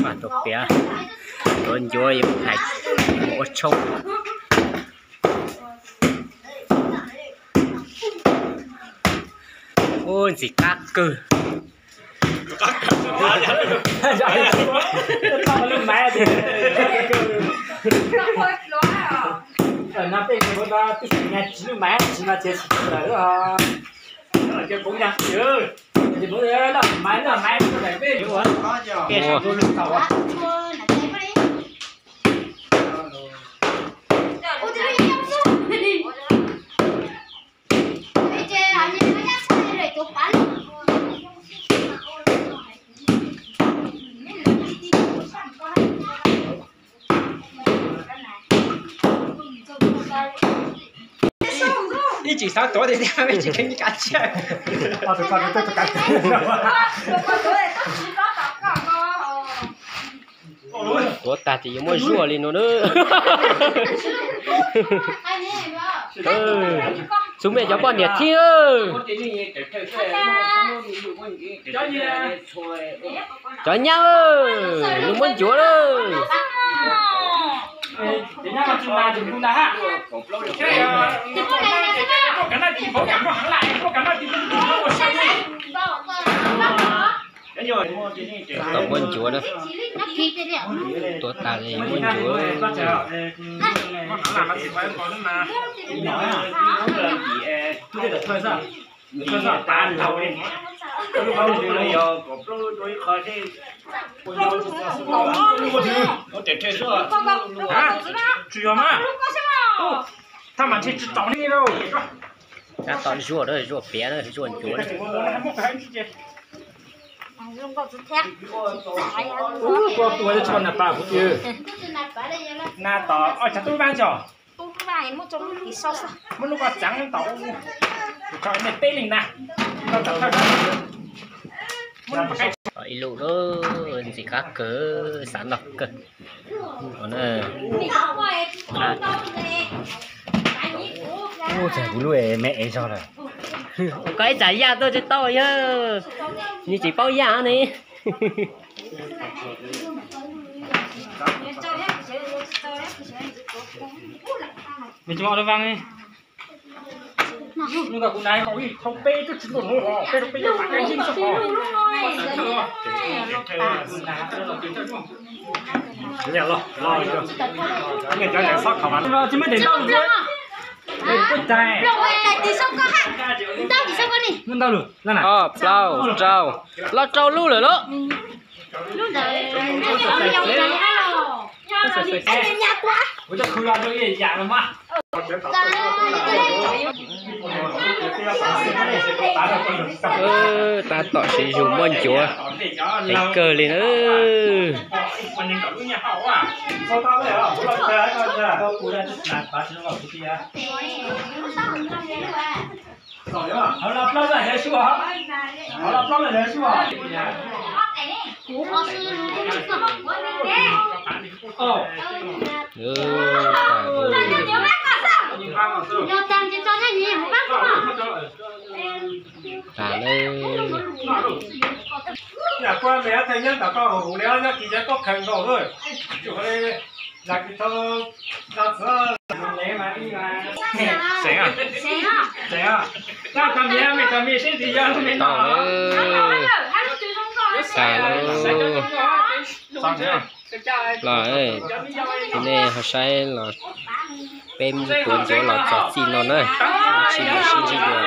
Mas tus piav, tuav ncuav yuav hais ua tshoob. Ub, ntxim qab kawg. Ib tsis xav tuav tiag tiag, ib tsis kheev kav tsij. Tuav tag ces yuav muab zuaj li no na. Xub mej cov poj niam thiab. Cov nyab, nws muab ncuav lawm. Tau muab ncuav na. Tuav tas li muab ncuav. Tab tom zuaj, zuaj piav, zuaj ncuav. Muab lub koj txeev tom ib lub, ntxim qab kawg, xav noj kawg. Kuv lub me es zog lawm. Koj ib tsam yaj tuaj tsis tau yawg, nws tsis paub yaj ne. Ob, plaub, rau, los rau lub lawm lauj. Tab tom siv zug muab ncuav, heev kawg li na. Tas lawm. Tau lawm. Tas lawm. Los, nej ho saib los, peb tuav ncuav los txog txij no na, tsis muaj sib ntsib dua.